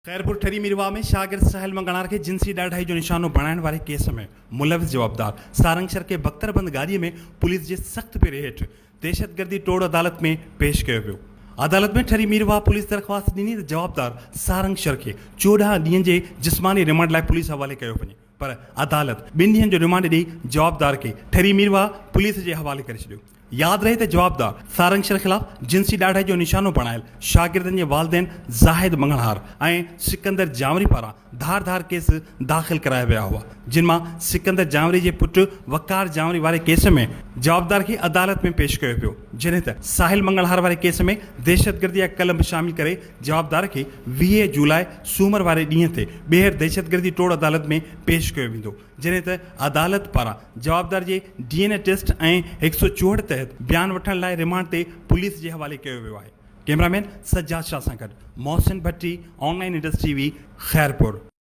خيرپور ٺري ميرواهه ۾ شاگرد ساحل منگڻار کي جنسي ڏاڍائي جو نشانو بڻائڻ واري ڪيس ۾ ملوث جوابدار سارنگ شھر کي بختربند گاڏي ۾ پوليس جي سخت پھري هيٺ دهشتگردي ٽوڙ عدالت ۾ پيش ڪيو ويو. عدالت ۾ ٺري ميرواهه پوليس درخواست ڏني ته جوابدار سارنگ شھر کي 14 ڏينهن جي جسماني ريمانڊ لاء پوليس حوالي ڪيو وڃي پر عدالت ٻن ڏينهن جو ريمانڊ ڏئي جوابدار کي ٺري ميرواهه پوليس جي حوالي ڪري ڇڏيو. ياد رهي ته جوابدار سارنگ شر خلاف جنسي ڏاڍائي جو نشانو بڻايل شاگردن جي والدين زاهد مڱڻهار ۽ سڪندر جانوري پاران ڌار ڌار ڪيس داخل ڪرايا ويا هئا جن مان سڪندر جانوري جي پٽ وقار جانوري واري ڪيس ۾ جوابدار کي عدالت ۾ پيش ڪيو ويو جڏهن ته ساحل مڱڻهار واري ڪيس ۾ دهشتگردي جا قلم شامل ڪري جوابدار کي 20 جولاء سومر واري ڏينهن تي ٻيهر دهشتگردي ٽوڙ عدالت ۾ پيش ڪيو ويندو. جڏهن ته عدالت پاران جوابدار جي ڊي اين اي ٽيسٽ ۽ 164 تحت بيان وٺڻ لاء ريمانڊ تي پوليس جي حوالي ڪيو ويو آهي. ڪئميرا مين سجاد شاهه سان گڏ Mohsin Bhatti, online Indus T V, Khairpur.